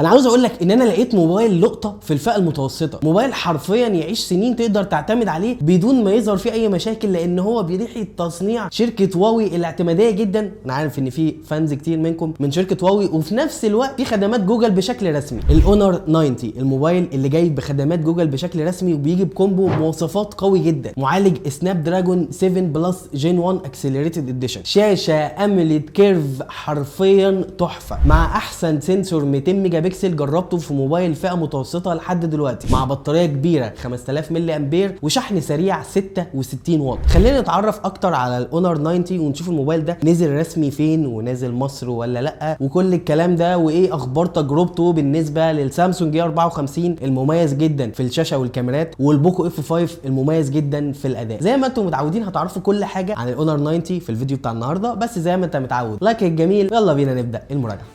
انا عاوز اقول لك ان انا لقيت موبايل لقطة في الفئة المتوسطة، موبايل حرفيا يعيش سنين تقدر تعتمد عليه بدون ما يظهر فيه اي مشاكل، لان هو بريحه تصنيع شركة هواوي الاعتماديه جدا. انا عارف ان في fans كتير منكم من شركة هواوي، وفي نفس الوقت في خدمات جوجل بشكل رسمي. ال Honor 90 الموبايل اللي جاي بخدمات جوجل بشكل رسمي وبيجي ب combo مواصفات قوي جدا، معالج Snapdragon 7 Plus Gen 1 Accelerated Edition، شاشة AMOLED curve حرفيا تحفة، مع احسن sensor 200 ميجا بكسل جربته في موبايل فئة متوسطه لحد دلوقتي، مع بطارية كبيرة 5000 ملي امبير وشحن سريع 66 واط. خلينا نتعرف اكتر على ال Honor 90 ونشوف الموبايل ده نزل رسمي فين ونازل مصر ولا لا وكل الكلام ده، وايه اخبار تجربته بالنسبة للسامسونج A 54 المميز جدا في الشاشة والكاميرات، وال Poco F 5 المميز جدا في الاداء. زي ما انتم متعودين هتعرفوا كل حاجة عن ال Honor 90 في الفيديو بتاع النهارده، بس زي ما انت متعود like الجميل، يلا بينا نبدا المراجعة.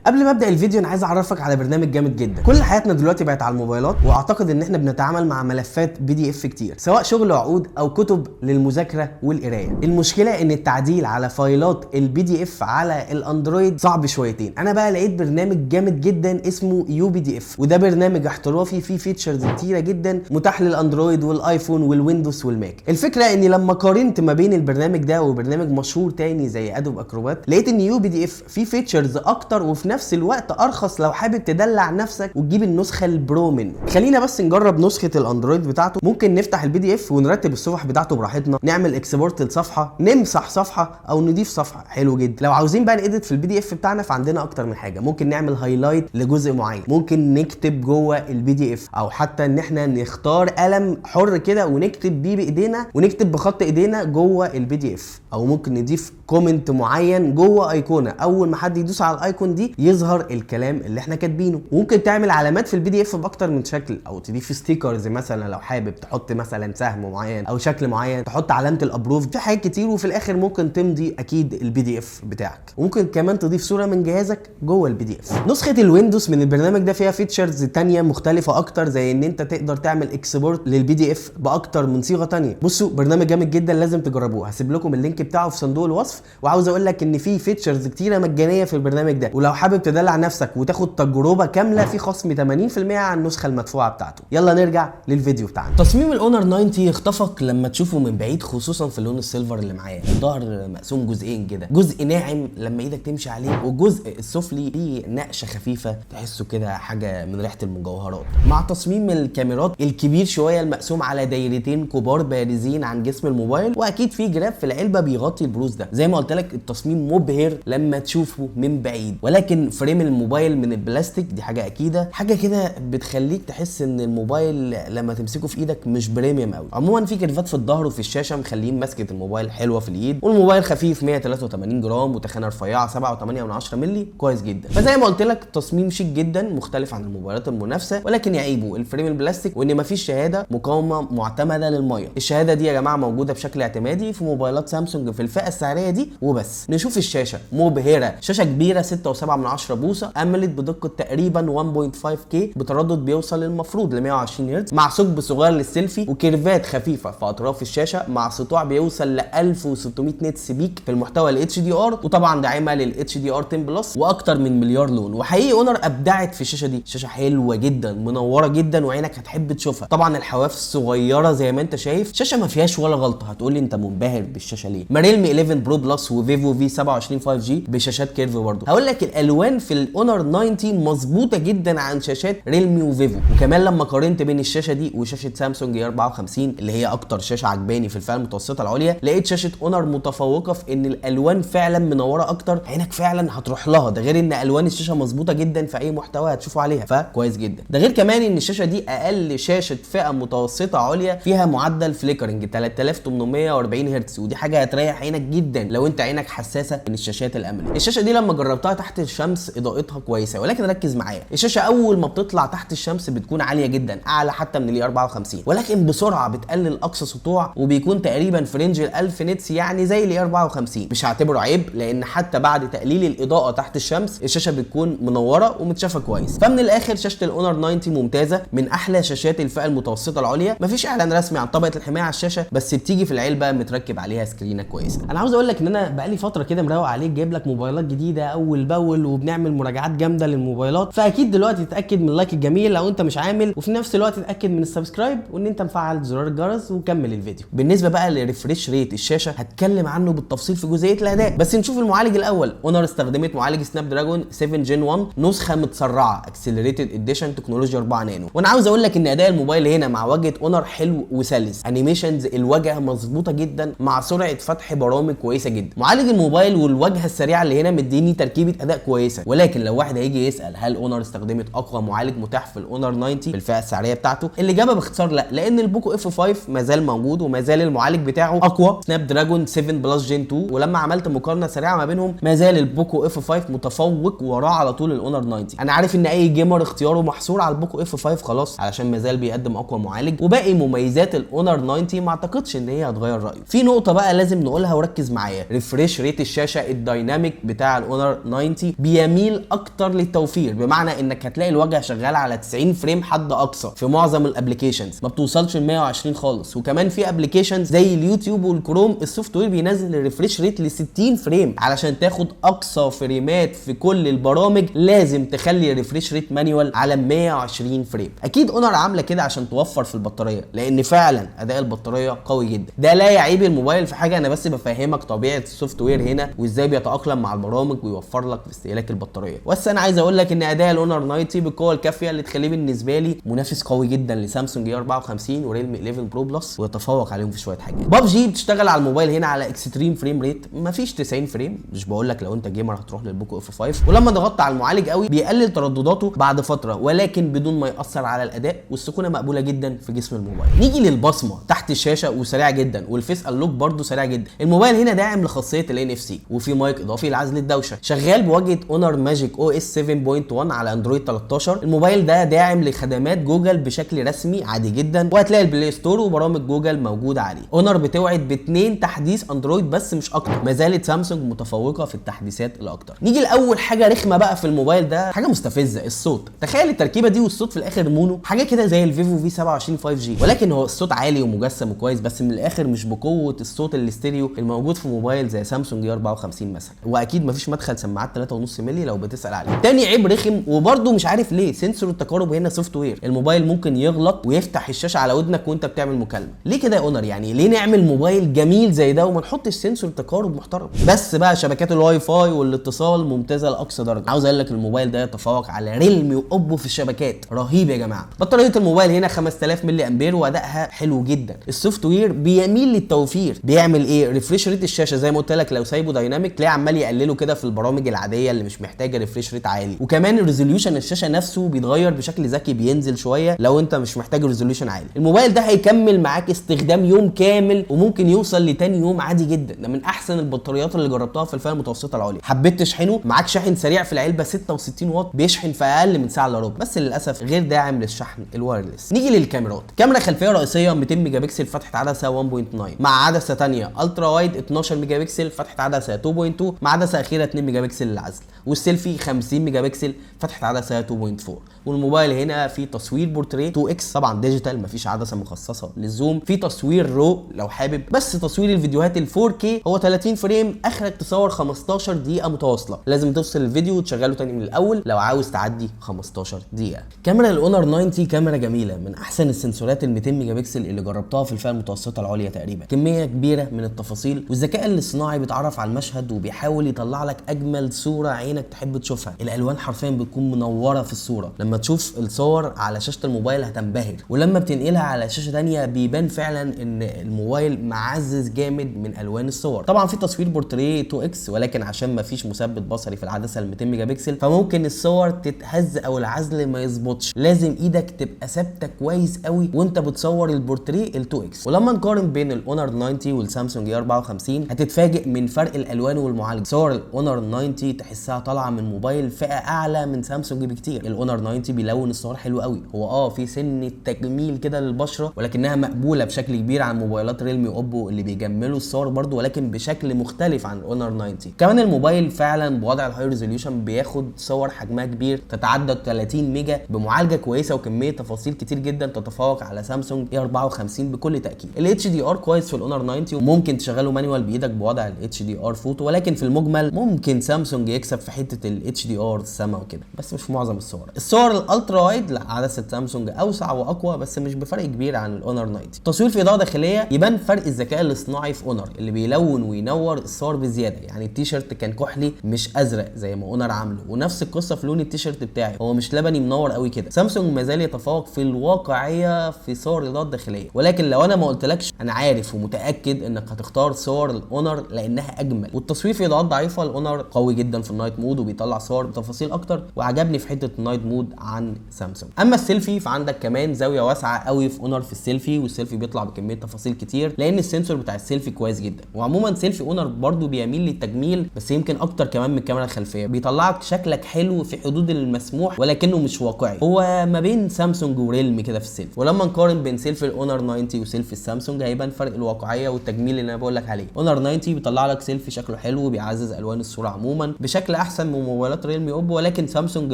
قبل ما ابدا الفيديو انا عايز اعرفك على برنامج جامد جدا. كل حياتنا دلوقتي بقت على الموبايلات، واعتقد ان احنا بنتعامل مع ملفات PDF كتير، سواء شغل عقود او كتب للمذاكره والقرايه. المشكلة ان التعديل على فايلات ال PDF على الاندرويد صعب شويتين. انا بقى لقيت برنامج جامد جدا اسمه UPDF، وده برنامج احترافي فيه features كتيرة جدا، متاح للاندرويد والايفون والويندوز والماك. الفكرة اني لما قارنت ما بين البرنامج ده وبرنامج مشهور تاني زي Adobe Acrobat، لقيت ان UPDF فيه features اكتر وفي نفس الوقت ارخص لو حابب تدلع نفسك وتجيب النسخة ال pro منه. خلينا بس نجرب نسخه الاندرويد بتاعته. ممكن نفتح ال PDF ونرتب الصفح بتاعته براحتنا، نعمل export لصفحة، نمسح صفحة او نضيف صفحة. حلو جدا. لو عاوزين بقى ن edit في ال PDF بتاعنا فعندنا اكتر من حاجة، ممكن نعمل highlight لجزء معين، ممكن نكتب جوه ال PDF، او حتى ان احنا نختار قلم حر كده ونكتب بيه بايدينا ونكتب بخط ايدينا جوه ال PDF، او ممكن نضيف comment معين جوه ايقونة، اول ما حد يدوس على ال icon دي يظهر الكلام اللي احنا كاتبينه. وممكن تعمل علامات في ال PDF باكتر من شكل، او تضيف stickers مثلا لو حابب تحط مثلا سهم معين او شكل معين، تحط علامة ال approve، في حاجات كتير. وفي الاخر ممكن تمضي اكيد ال PDF بتاعك، وممكن كمان تضيف صوره من جهازك جوه ال PDF. نسخه الويندوز من البرنامج ده فيها features تانية مختلفة اكتر، زي ان انت تقدر تعمل export لل PDF باكتر من صيغة تانية. بصوا برنامج جامد جدا لازم تجربوه، هسيب لكم ال link بتاعه في صندوق الوصف. وعاوز اقول لك ان في features كتيرة مجانية في البرنامج ده، ولو حابب تدلع نفسك وتاخد تجربه كاملة في خصم 80% على النسخة المدفوعه بتاعته. يلا نرجع للفيديو بتاعنا. تصميم ال Honor 90 يخطفك لما تشوفه من بعيد، خصوصا في اللون ال silver اللي معاه. الظهر مقسوم جزئين كده، جزء ناعم لما ايدك تمشي عليه، والجزء السفلي فيه نقشه خفيفة تحسه كده حاجة من ريحه المجوهرات. مع تصميم الكاميرات الكبير شوية المقسوم على دايرتين كبار بارزين عن جسم الموبايل، واكيد في جراب في العلبة بيغطي البروز ده. زي ما قلت لك التصميم مبهر لما تشوفه من بعيد، ولكن frame الموبايل من البلاستيك دي حاجة اكيدة، حاجة كده بتخليك تحس ان الموبايل لما تمسكه في ايدك مش premium قوي. عموما في كيرفات في الظهر وفي الشاشة مخلين مسكه الموبايل حلوة في الايد، والموبايل خفيف 183 جرام وتخانه رفيعة 7.8 مللي، كويس جدا. فزي ما قلت لك تصميم شيك جدا مختلف عن الموبايلات المنافسة، ولكن يعيبه ال frame البلاستيك وان مفيش شهادة مقاومة معتمدة للمية. الشهادة دي يا جماعة موجودة بشكل اعتمادي في موبايلات سامسونج في الفئة السعرية دي وبس. نشوف الشاشة، مبهرة، شاشة كبيرة 6.7 بوصه، AMOLED بدقة تقريبا 1.5K بتردد بيوصل المفروض ل 120 هرتز، مع ثقب صغير للسيلفي وكيرفات خفيفة في اطراف الشاشة، مع سطوع بيوصل ل 1600 nits peak في المحتوى ال HDR، وطبعا داعمه لل HDR 10 plus واكتر من مليار لون. وحقيقي Honor ابدعت في الشاشة دي، شاشة حلوة جدا منورة جدا وعينك هتحب تشوفها. طبعا الحواف الصغيرة زي ما انت شايف، شاشة ما فيهاش ولا غلطه. هتقول لي انت منبهر بالشاشة ليه؟ ما Realme 11 Pro Plus و Vivo V 27 5G بشاشات curve برضه. هقول لك الالوان في ال Honor 90 مظبوطة جدا عن شاشات Realme و Vivo. وكمان لما قارنت بين الشاشة دي وشاشه سامسونج A 54 اللي هي اكتر شاشة عجباني في الفئة المتوسطة العليا، لقيت شاشة Honor متفوقه في ان الالوان فعلا منورة اكتر، عينك فعلا هتروح لها. ده غير ان الوان الشاشة مظبوطة جدا في اي محتوى هتشوفه عليها، فكويس جدا. ده غير كمان ان الشاشة دي اقل شاشة فئة متوسطه عليا فيها معدل flickering 3840 هرتز، ودي حاجة هتريح عينك جدا لو انت عينك حساسة من الشاشات ال AMOLED. الشاشة دي لما جربتها تحت الشمس الشمس اضاءتها كويسه، ولكن ركز معايا، الشاشة اول ما بتطلع تحت الشمس بتكون عالية جدا، اعلى حتى من ال A54، ولكن بسرعة بتقلل اقصى سطوع وبيكون تقريبا في range ال 1000 nits، يعني زي ال A54. مش هعتبره عيب لان حتى بعد تقليل الاضاءة تحت الشمس الشاشة بتكون منورة ومتشافه كويس. فمن الاخر شاشة الاونر 90 ممتازه، من احلى شاشات الفئة المتوسطة العليا. مفيش اعلان رسمي عن طبقه الحماية على الشاشة، بس بتيجي في العلبة متركب عليها سكرينه كويسه. انا عاوز اقول لك ان انا بقالي فترة كده مروق عليك، جايب لك موبايلات جديدة اول باول وبنعمل مراجعات جامدة للموبايلات، فاكيد دلوقتي تتاكد من ال like الجميل لو انت مش عامل، وفي نفس الوقت تتاكد من ال subscribe وان انت مفعل زرار الجرس وكمل الفيديو. بالنسبة بقى ل refresh rate الشاشة هتكلم عنه بالتفصيل في جزئية الاداء، بس نشوف المعالج الاول. اونر استخدمت معالج Snapdragon 7 Gen 1 نسخه متسرعه accelerated edition تكنولوجيا 4 نانو. وانا عاوز اقول لك ان اداء الموبايل هنا مع واجهه اونر حلو وسلس، animations الواجهة مظبوطة جدا مع سرعة فتح برامج كويسة جدا. معالج الموبايل والواجهه السريعة اللي هنا مديني تركيبه اداء كويسه، ولكن لو واحد هيجي يسال هل اونر استخدمت اقوى معالج متاح في الاونر 90 في الفئة السعرية بتاعته، الاجابة باختصار لا، لان البوكو F 5 ما زال موجود وما زال المعالج بتاعه اقوى، Snapdragon 7 Plus Gen 2. ولما عملت مقارنة سريعة ما بينهم ما زال البوكو F 5 متفوق وراه على طول الاونر 90. انا عارف ان اي gamer اختياره محصور على البوكو F 5 خلاص، علشان ما زال بيقدم اقوى معالج، وباقي مميزات الاونر 90 ما اعتقدش ان هي هتغير رايه. في نقطة بقى لازم نقولها وركز معايا، refresh rate الشاشة ال dynamic بتاع الاونر 90 بيميل اكتر للتوفير، بمعنى انك هتلاقي الواجهة شغالة على 90 frame حد اقصى في معظم ال applications، ما بتوصلش ل 120 خالص. وكمان في applications زي اليوتيوب والكروم ال software بينزل ال refresh rate ل 60 frame. علشان تاخد اقصى فريمات في كل البرامج لازم تخلي ال refresh rate manual على 120 frame. اكيد اونر عامله كده عشان توفر في البطارية، لان فعلا اداء البطارية قوي جدا. ده لا يعيب الموبايل في حاجة، انا بس بفهمك طبيعة ال software هنا وازاي بيتاقلم مع البرامج ويوفر لك في استهلاك البطارية. بس انا عايز اقول لك ان اداء الاونر 90 بالقوة الكافيه اللي تخليه بالنسبة لي منافس قوي جدا لسامسونج A54 وريلمي 11 Pro Plus، ويتفوق عليهم في شوية حاجات. بابجي بتشتغل على الموبايل هنا على extreme frame rate، مفيش 90 frame، مش بقول لك لو انت gamer هتروح للبوكو F 5. ولما ضغطت على المعالج قوي بيقلل تردداته بعد فترة، ولكن بدون ما ياثر على الاداء، والسخونه مقبولة جدا في جسم الموبايل. نيجي للبصمه تحت الشاشة وسريعة جدا، وال face unlock برده سريع جدا. الموبايل هنا داعم لخاصيه ال NFC، وفي مايك اضافي لعزل الدوشة. شغال بواجهه اونر Magic OS 7.1 على اندرويد 13. الموبايل ده داعم لخدمات جوجل بشكل رسمي عادي جدا، وهتلاقي ال Play Store وبرامج جوجل موجودة عليه. اونر بتوعد باثنين تحديث اندرويد بس مش اكتر، ما زالت سامسونج متفوقه في التحديثات الاكتر. نيجي لاول حاجة رخمة بقى في الموبايل ده، حاجة مستفزة، الصوت. تخيل التركيبة دي والصوت في الاخر mono، حاجة كده زي الفيفو V27 5G، ولكن هو الصوت عالي ومجسم وكويس، بس من الاخر مش بقوة الصوت الاستيريو الموجود في موبايل زي سامسونج A54 مثلا. واكيد مفيش مدخل سماعات 3.5 مللي لو بتسال عليه. تاني عيب رخم وبرده مش عارف ليه، sensor التقارب هنا software، الموبايل ممكن يغلط ويفتح الشاشة على ودنك وانت بتعمل مكالمة. ليه كده يا اونر؟ يعني ليه نعمل موبايل جميل زي ده وما نحطش sensor تقارب محترم؟ بس بقى شبكات الواي فاي والاتصال ممتازة لاقصى درجه. عاوز اقول لك الموبايل ده يتفوق على ريلمي واوبو في الشبكات، رهيب يا جماعة. بطارية الموبايل هنا 5000 ملي امبير وادائها حلو جدا. ال software بيميل للتوفير، بيعمل ايه؟ refresh rate الشاشة زي ما قلت لك لو سايبه dynamic تلاقيه عمال يقلله كده في البرامج العادية اللي مش محتاجه refresh rate عالي. وكمان resolution الشاشة نفسه بيتغير بشكل ذكي، بينزل شوية لو انت مش محتاج resolution عالي. الموبايل ده هيكمل معاك استخدام يوم كامل وممكن يوصل لتاني يوم عادي جدا. ده من احسن البطاريات اللي جربتها في الفئة المتوسطة العليا. حبيت تشحنه معاك شاحن سريع في العلبة 66 واط، بيشحن في اقل من ساعة الا ربع، بس للاسف غير داعم للشحن ال wireless. نيجي للكاميرات. كاميرا خلفية رئيسية 200 ميجا بكسل فتحه عدسة 1.9 مع عدسة ثانية ultra wide 12 ميجا بكسل فتحه عدسة 2.2 مع عدسة اخيرة 2 ميجا بكسل للعزل، والسيلفي 50 ميجا بكسل فتحه عدسة 2.4. والموبايل هنا في تصوير بورتريه 2 X طبعا digital، مفيش عدسة مخصصة لل zoom، في تصوير raw لو حابب، بس تصوير الفيديوهات ال 4K هو 30 frame، اخرك تصور 15 دقيقة متواصلة، لازم تفصل الفيديو وتشغله تاني من الاول لو عاوز تعدي 15 دقيقة. كاميرا الاونر 90 كاميرا جميلة، من احسن السنسورات ال 200 ميجا بكسل اللي جربتها في الفئة المتوسطة العليا تقريبا. كمية كبيرة من التفاصيل، والذكاء الاصطناعي بيتعرف على المشهد وبيحاول يطلع لك اجمل صوره عينك تحب تشوفها. الالوان حرفيا بتكون منورة في الصورة، لما تشوف الصور على شاشة الموبايل هتنبهر، ولما بتنقلها على شاشة تانية بيبان فعلا ان الموبايل معزز جامد من الوان الصور. طبعا في تصوير بورتريه 2 X، ولكن عشان ما فيش مثبت بصري في العدسة ال 200 ميجا بكسل فممكن الصور تتهز او العزل ما يظبطش، لازم ايدك تبقى ثابتة كويس قوي وانت بتصور البورتريه ال 2 X. ولما نقارن بين الاونر 90 والسامسونج A54 هتتفاجئ من فرق الالوان والمعالجه. صور الاونر 90 تحسها طالعه من موبايل فئة اعلى من سامسونج بكتير. ال Honor 90 بيلون الصور حلو قوي، هو في سن التجميل كده للبشره، ولكنها مقبولة بشكل كبير عن موبايلات ريلمي واوبو اللي بيجملوا الصور برضو، ولكن بشكل مختلف عن ال Honor 90. كمان الموبايل فعلا بوضع ال high resolution بياخد صور حجمها كبير تتعدى 30 ميجا بمعالجة كويسة وكمية تفاصيل كتير جدا تتفوق على سامسونج A54 بكل تاكيد. ال HDR كويس في ال Honor 90 وممكن تشغله manual بايدك بوضع ال HDR photo، ولكن في المجمل ممكن سامسونج يكسب في حتة ال HDR السما وكده، بس مش في معظم الصور. الصور ال ultra wide لا، عدسة سامسونج اوسع واقوى بس مش بفرق كبير عن ال Honor 90. تصوير في اضاءه داخلية يبان فرق الذكاء الاصطناعي في اونر اللي بيلون وينور الصور بزياده، يعني التيشيرت كان كحلي مش ازرق زي ما اونر عامله، ونفس القصة في لون التيشيرت بتاعي، هو مش لبني منور قوي كده. سامسونج ما زال يتفوق في الواقعية في صور الاضاءة الداخلية، ولكن لو انا ما قلتلكش انا عارف ومتاكد انك هتختار صور الاونر لانها اجمل. والتصوير في اضاءات ضعيفة الاونر قوي جدا في ال night mode وبيطلع صور بتفاصيل اكتر، وعجبني في حتة ال night mode عن سامسونج. اما السيلفي فعندك كمان زاوية واسعة قوي في اونر في السيلفي، والسيلفي بيطلع بكمية تفاصيل كتير لان ال sensor بتاع السيلفي كويس جدا. وعموما سيلفي اونر برضو بيميل للتجميل بس يمكن اكتر كمان من الكاميرا الخلفية، بيطلعك شكلك حلو في حدود المسموح ولكنه مش واقعي، هو ما بين سامسونج وريلمي كده في السيلفي. ولما نقارن بين سيلفي الاونر 90 وسيلفي السامسونج هيبان فرق الواقعية والتجميل اللي انا بقول لك عليه. اونر 90 بيطلع لك سيلفي شكله حلو وبيعزز الوان الصورة عموما بشكل احسن من موبايلات ريلمي اوبو، ولكن سامسونج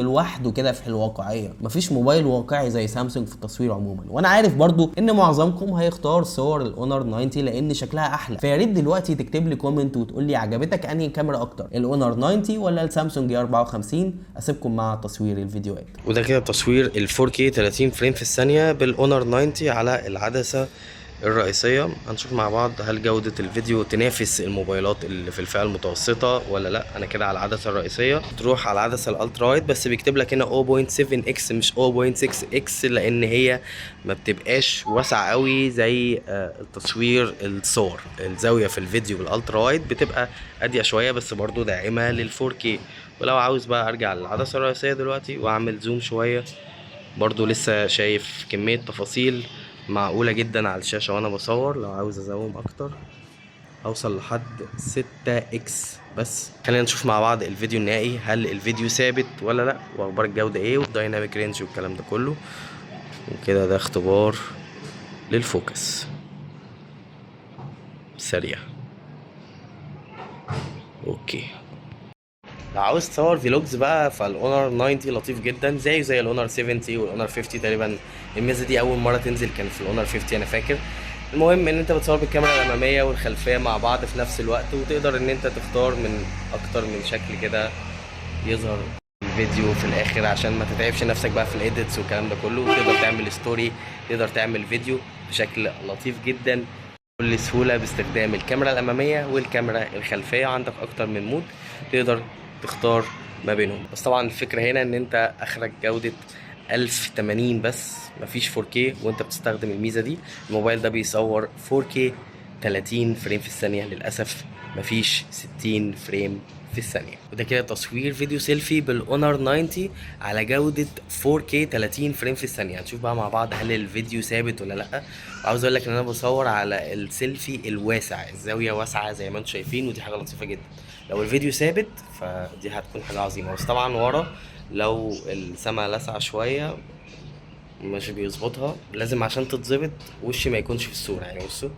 لوحده كده في الواقعية، مفيش موبايل واقعي زي سامسونج في التصوير عموما. وانا عارف برضو ان معظمكم هيختار صور الاونر 90 لان شكلها احلى، فيا ريت دلوقتي تكتب لي comment وتقول لي عجبتك انهي كاميرا اكتر، الاونر 90 ولا السامسونج A54. اسيبكم مع تصوير الفيديوهات. وده كده تصوير ال 4K 30 frame في الثانية بالاونر 90 على العدسة الرئيسية. هنشوف مع بعض هل جودة الفيديو تنافس الموبايلات اللي في الفئة المتوسطة ولا لا. انا كده على العدسة الرئيسية، تروح على العدسة ال ultra wide، بس بيكتب لك هنا 0.7 x مش 0.6 x لان هي ما بتبقاش واسعة قوي زي التصوير الصور. الزاوية في الفيديو بال ultra wide بتبقى اضيق شوية بس برضو داعمة لل 4K. ولو عاوز بقى ارجع للعدسة الرئيسية دلوقتي واعمل zoom شوية، برضو لسه شايف كمية تفاصيل معقولة جدا على الشاشة وانا بصور. لو عاوز ازوم اكتر اوصل لحد 6 x. بس خلينا نشوف مع بعض الفيديو النهائي، هل الفيديو ثابت ولا لا، واخبار الجودة ايه، وال dynamic range والكلام ده كله وكده. ده اختبار لل focus سريع. okay، لو عاوز تصور vlogs بقى فالاونر 90 لطيف جدا، زيه زي الاونر 70 والاونر 50 تقريبا. الميزة دي اول مرة تنزل كان في الاونر 50 انا فاكر. المهم ان انت بتصور بالكاميرا الامامية والخلفيه مع بعض في نفس الوقت، وتقدر ان انت تختار من اكتر من شكل كده يظهر الفيديو في الاخر، عشان ما تتعبش نفسك بقى في ال edits والكلام ده كله. تقدر تعمل story، تقدر تعمل فيديو بشكل لطيف جدا بكل سهولة باستخدام الكاميرا الامامية والكاميرا الخلفية. عندك اكتر من mode تقدر تختار ما بينهم. بس طبعا الفكرة هنا ان انت اخرك جوده 1080 بس، مفيش 4K وانت بتستخدم الميزة دي. الموبايل ده بيصور 4K 30 frame في الثانية، للاسف مفيش 60 frame في الثانية. وده كده تصوير فيديو سيلفي بالاونر 90 على جوده 4K 30 frame في الثانية. هنشوف بقى مع بعض هل الفيديو ثابت ولا لا. وعاوز اقول لك ان انا بصور على السيلفي الواسع، الزاوية واسعة زي ما انتم شايفين، ودي حاجة لطيفة جدا. لو الفيديو ثابت فدي هتكون حاجة عظيمة، بس طبعا ورا لو السما لسعة شوية مش بيظبطها، لازم عشان تتظبط وشي ما يكونش في الصورة. يعني بصوا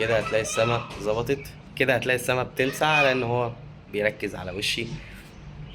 كده هتلاقي السما ظبطت، كده هتلاقي السما بتلسع لان هو بيركز على وشي.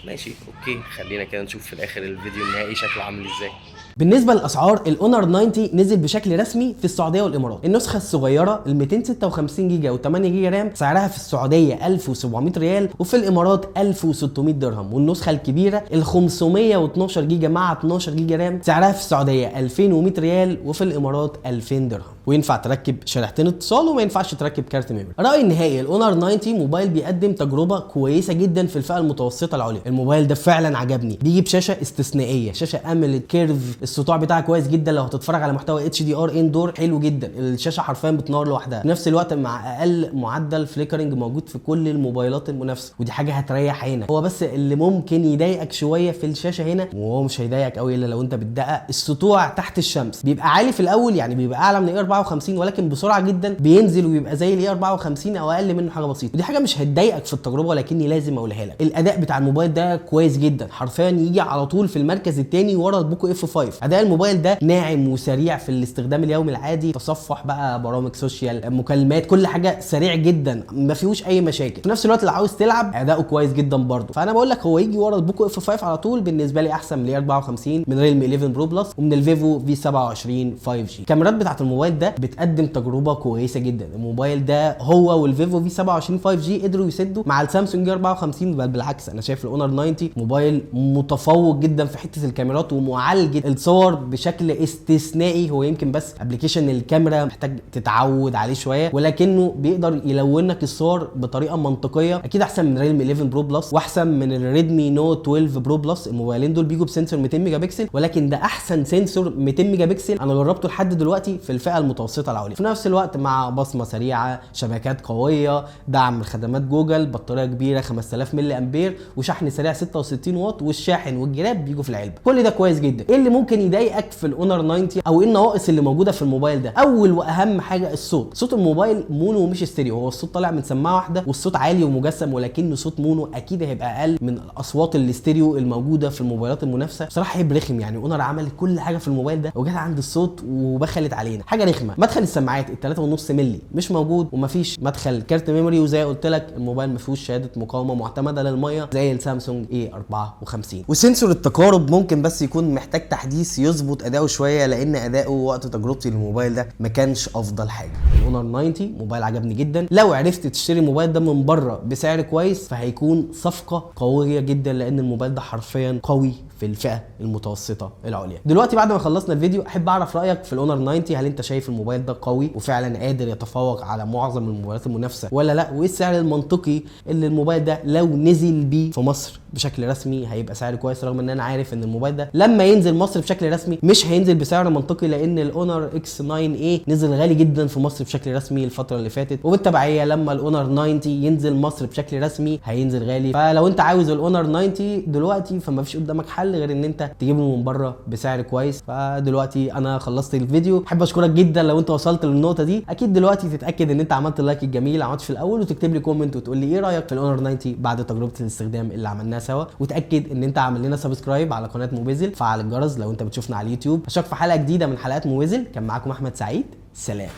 ماشي okay، خلينا كده نشوف في الاخر الفيديو النهائي شكله عامل ازاي. بالنسبة للاسعار، الاونر 90 نزل بشكل رسمي في السعودية والامارات. النسخة الصغيرة ال 256 جيجا و8 جيجا RAM سعرها في السعودية 1700 ريال وفي الامارات 1600 درهم، والنسخة الكبيرة ال 512 جيجا مع 12 جيجا RAM سعرها في السعودية 2100 ريال وفي الامارات 2000 درهم. وينفع تركب شريحتين اتصال وما ينفعش تركب كارت memory. رايي النهائي، الاونر 90 موبايل بيقدم تجربه كويسة جدا في الفئة المتوسطة العليا. الموبايل ده فعلا عجبني، بيجي بشاشة استثنائية، شاشة AMOLED curve، السطوع بتاعها كويس جدا، لو هتتفرج على محتوى HDR indoor حلو جدا، الشاشة حرفيا بتنور لوحدها، في نفس الوقت مع اقل معدل flickering موجود في كل الموبايلات المنافسة، ودي حاجة هتريح عينك. هو بس اللي ممكن يضايقك شوية في الشاشة هنا، وهو مش هيضايقك قوي الا لو انت بتدقق، السطوع تحت الشمس بيبقى عالي في الاول، يعني بيبقى اعلى من A A54، ولكن بسرعة جدا بينزل ويبقى زي ال A54 او اقل منه حاجة بسيطه. ودي حاجة مش هتضايقك في التجربة، ولكني لازم اقولها لك. الاداء بتاع الموبايل ده كويس جدا، حرفيا يجي على طول في المركز الثاني ورا ال Poco F5. اداء الموبايل ده ناعم وسريع في الاستخدام اليومي العادي، تصفح بقى برامج social، مكالمات، كل حاجة سريع جدا، ما فيهوش اي مشاكل. في نفس الوقت لو عاوز تلعب اداؤه كويس جدا برده. فانا بقول لك هو يجي ورا ال Poco F5 على طول، بالنسبة لي احسن من ال A54، من Realme 11 Pro Plus، ومن ال Vivo V27 5G. الكاميرات بتاعت الموبايل ده بتقدم تجربه كويسة جدا. الموبايل ده هو وال Vivo V27 5G قدروا يسدوا مع ال Samsung A54، بل بالعكس انا شايف ال Honor 90 موبايل متفوق جدا في حتة الكاميرات ومعالجة الصور بشكل استثنائي. هو يمكن بس application الكاميرا محتاج تتعود عليه شويه، ولكنه بيقدر يلون لك الصور بطريقة منطقيه، اكيد احسن من Realme 11 Pro Plus واحسن من ال Redmi Note 12 Pro Plus. الموبايلين دول بيجوا ب sensor 200 ميجا بكسل، ولكن ده احسن sensor 200 ميجا بكسل انا جربته لحد دلوقتي في الفئة المتوسطة العليا. في نفس الوقت مع بصمة سريعه، شبكات قويه، دعم لخدمات جوجل، بطارية كبيرة 5000 ملي امبير، وشحن سريع 66 واط، والشاحن والجراب بيجوا في العلبه. كل ده كويس جدا. ايه اللي ممكن يضايقك في ال Honor 90 او ايه النواقص اللي موجودة في الموبايل ده؟ اول واهم حاجة الصوت. صوت الموبايل mono مش ستيريو، هو الصوت طالع من سماعه واحدة والصوت عالي ومجسم، ولكنه صوت mono اكيد هيبقى اقل من الاصوات الاستيريو الموجودة في الموبايلات المنافسة. بصراحة عيب رخم، يعني Honor عمل كل حاجة في الموبايل ده وجت عند الصوت وبخلت علينا، حاجة رخمة. مدخل السماعات ال 3.5 مللي مش موجود، ومفيش مدخل كارت memory، وزي قلت لك الموبايل ما فيهوش شهادة مقاومة معتمدة للمية زي ال Samsung A54. و sensor التقارب ممكن بس يكون محتاج تحديث يظبط اداؤه شويه، لان اداؤه وقت تجربتي للموبايل ده ما كانش افضل حاجة. ال Honor 90 موبايل عجبني جدا، لو عرفت تشتري الموبايل ده من بره بسعر كويس فهيكون صفقة قوية جدا، لان الموبايل ده حرفيا قوي في الفئة المتوسطة العليا. دلوقتي بعد ما خلصنا الفيديو احب اعرف رايك في ال Honor 90، هل انت شايف الموبايل ده قوي وفعلا قادر يتفوق على معظم الموبايلات المنافسة ولا لا؟ وايه السعر المنطقي اللي الموبايل ده لو نزل بيه في مصر بشكل رسمي هيبقى سعر كويس؟ رغم ان انا عارف ان الموبايل ده لما ينزل مصر بشكل رسمي مش هينزل بسعر منطقي، لان ال Honor X9a نزل غالي جدا في مصر بشكل رسمي الفترة اللي فاتت، وبالتبعيه لما ال Honor 90 ينزل مصر بشكل رسمي هينزل غالي. فلو انت عاوز ال Honor 90 دلوقتي فما فيش قدامك حل غير ان انت تجيبه من بره بسعر كويس. فدلوقتي انا خلصت الفيديو، احب اشكرك جدا لو انت وصلت للنقطة دي. اكيد دلوقتي تتاكد ان انت عملت ال like الجميل عملت في الاول، وتكتب لي comment وتقول لي ايه رايك في ال Honor 90 بعد تجربه الاستخدام اللي عملناها سوا، وتاكد ان انت عامل لنا subscribe على قناة موبيزل، فعل الجرس لو انت بتشوفنا على اليوتيوب. اشوفك في حلقة جديدة من حلقات موبيزل. كان معاكم احمد سعيد، سلام.